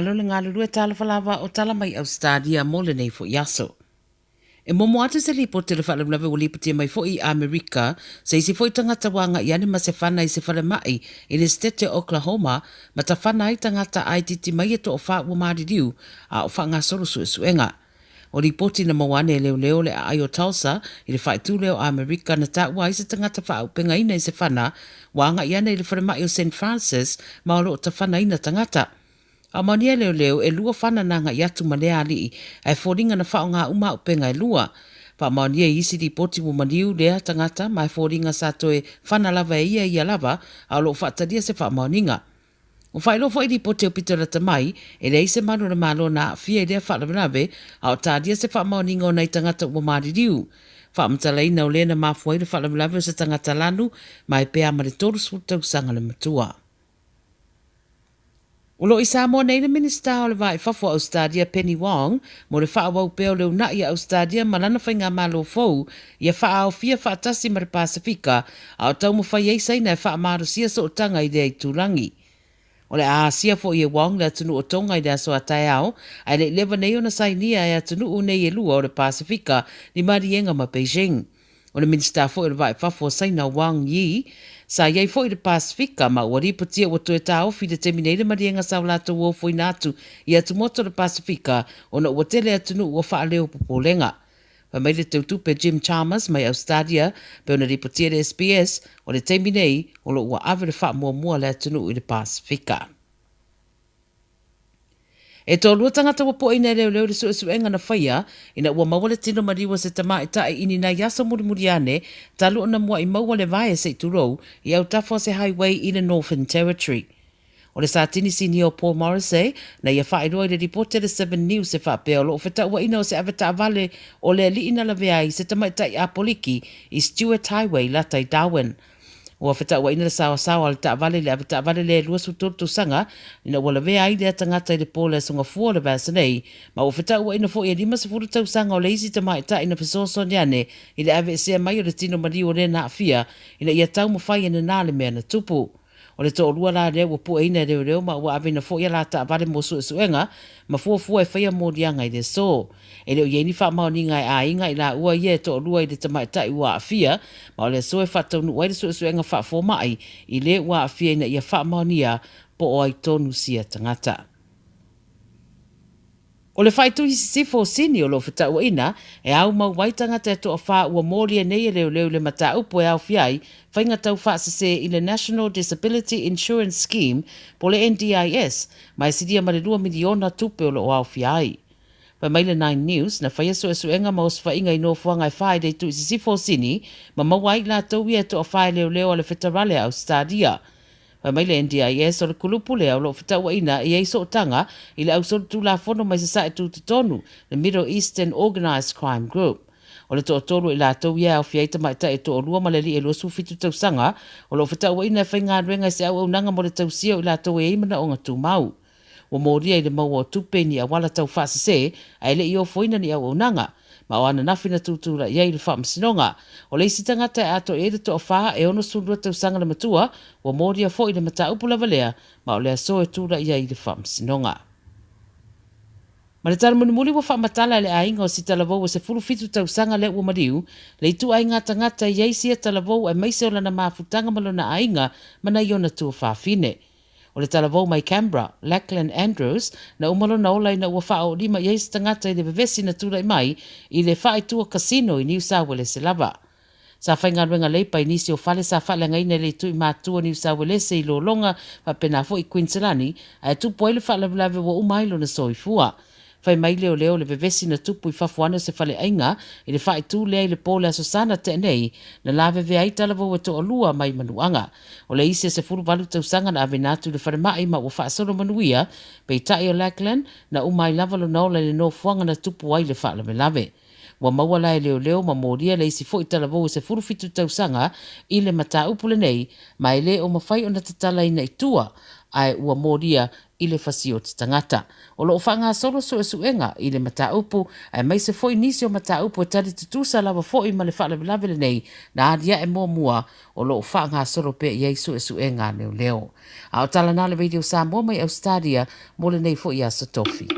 Faamalo le galulue talofa lava o tala mai Ausetalia mo lenei foi aso. E momo atu se lipoti o le faalavelave ua lipotia mai foi i Amerika, se isi foi tagata ua agai ane ma se fana i se falemai i le Setete o Oklahoma ma tafana ai tagata aititi mai e toafa ua maliliu a o faagasolo suesuega. O lipoti na maua ane e leoleo le aai o Tulsa i le faaitu lea o Amerika na taua ai se tagata faaaupegaina i se fana ua agai ane i le falemai o Saint Francis ma o lo o tafanaina tagata. Faamaonia e leoleo, e lua fana na agai atu ma lea alii ae foliga na faaaoga uma auupega e lua. Faamaonia i isi lipoti ua maliu lea tagata ma e foliga sa toe fana lava e ia ia lava a o lo o faatalia se faamaoniga. Ua faailoa foi i lipoti aupito lata mai, e leai se malu o le Malo na aafia i lea faalavelave, a o talia se faamaoniga o nai tagata ua maliliu. Faamatalaina o le na mafua ai le faalavelave o se tagata lanu ma e pea ma le 30 tausaga le matua. O lo o i Samoa nei le Minisita o le Va i Fafo o Ausetalia Penny Wong mo le faaauau pea o le uunai a Ausetalia ma lana faigamalo fou ia faaaofia faatasi ma le Pasefika a o taumafai ai Saina e faamalosia sootaga i lea itulagi. O le a asia foi e Wong le atunuu o Tonga i le aso a taeao ae le i leva nei ona sainia e atunuu nei e lua o le Pasefika ni maliega ma Beijing. O le Minisita foi o le Va i Fafo o Saina Wang Yi, sa i ai foi i le Pasefika ma ua lipotia ua toe taofi i le taimi nei le maliega sa o latou ofoina atu i atumotu o le Pasefika ona ua tele atunuu ua faaleo popolega. Fai mai le teutupe Jim Chalmers mai Ausetalia pei ona lipotia e le SBS, o le taimi nei o lo o ua ave le faamuamua a le atunuu i le Pasefika. E toalua tagata ua poeina e leoleo i le suesuega na faia ina ua maua le tino maliu o se tamaitai i ni nai aso mulimuli ane talu ona mua'i maua le vae se i tulou i autafa o se highway i le Northern Territory. O le Satini Sinia o Paul Morrissey na ia faailoa i le lipoti a le Seven News e faapea o lo o fetauaina o se avetaavale o le alii na lavea ai se tamaitai Apoliki i Stuart Highway lata i Darwin. Ua fetauaina le saoasaoa a le taavale i le avetaavale lea e 23 tausaga ina ua lavea ai lea tagata i le po o le Aso Gafua o le vaiaso nei, ma ua fetauaina foi e 50 tausaga o le isi tamaitai na fesoasoani ane i le aveesea mai o le tino maliu o le na aafia ina ia taumafai e nana le mea na tupu. O le toalua la lea ua pueina e leoleo ma ua aveina foi a la taavale mo suesuega ma fuafua e faia moliaga i le aso. E le o i ai ni faamaoniga e aiga i laua ia e toalua i le tamaitai ua aafia, ma o le aso e faataunuu ai le suesuega faafomai i le ua aafia ina ia faamaonia po o ai tonu sia tagata. O le faaitu i sisifo o Sini o lo o fetauaina e au mau ai tagata e toafa ua molia nei e leoleo i le mataupu e aofia ai faiga tau faasese i le National Disability Insurance Scheme po o le NDIS ma e silia ma le lua miliona tupe o lo o aofia ai. Fai mai le Nine News, na faia suesuega ma osofaiga i nofoaga e fa i le itu i sisifo o Sini ma maua ai i latou ia e toafa e leoleo a le Fetarale a Ausetalia. Fai mai le NDIS, o le kulupu lea o lo o fetauaina e i ai sootaga i le ausolitulafono mai Sasae Tutotonu, le Middle Eastern Organised Crime Group. O le toatolu o i latou ia e aofia ai tamaitai e toalua ma le alii e 27 tausaga, o lo o fetauaina e faigaluega i se auaunaga mo le tausia o i latou e i ai manaoga tumau. Ua molia i le maua o tupe i ni auala tau faasese ae le i ofoina ni auaunaga, ma o ananafi na tutulai ai i le faamasinoga. O le isi tagata e atoa i ai le toafa e 62 tausaga le matua, ua molia foi i le mataupu lava lea, ma o le aso e tulai ai i le faamasinoga. Ma le tala mulimuli ua faamatala e le aiga o si talavou e 17 tausaga lea ua maliu, le ituaiga tagata e i ai sia talavou aemaise o lana mafutaga ma lona aiga ma nai ona tuafafine. O le talavou mai Canberra, Lachlan Andrews, na uma lona ola ina ua faaoolima i ai se tagata i le vevesi na tulai mai i le faaitua casino i Niu Sauelese lava. Sa faigaluega leipa i nisi o fale sa faaleagaina e le Tui Matua Niu Sauelese i Lologa faapena foi i Kuiniselani ae tupu ai le faalavelave ua uma ai lona soifua. Fai mai leoleo le vevesi na tupu i fafo ane o se faleaiga i le faaitu lea i le po o le Aso Sa na tea nei, na lavevea ai talavou e toalua mai Manuaga. O le isi e 18 tausaga na aveina atu i le falemai ma ua faasolo manuia, peitai o Lachlan, na uma ai lava lona ola i le nofoaga na tupu ai le faalavelave. Ua maua la e leoleo ma molia le isi foi talavou e 17 tausaga i le mataupu lenei ma e le o mafai ona tatalaina i tua, ae ua molia i le fasioti tagata. O lo o faagasolo suesuega i le mataupu aemaise foi nisi o mataupu e tali tutusa lava foi ma le faalavelave lenei na alia'e muamua o lo o faagasolo pea i ai suesuega a leoleo. A o tala na a le Radio Samoa mai Ausetalia mo lenei foi aso Tofi.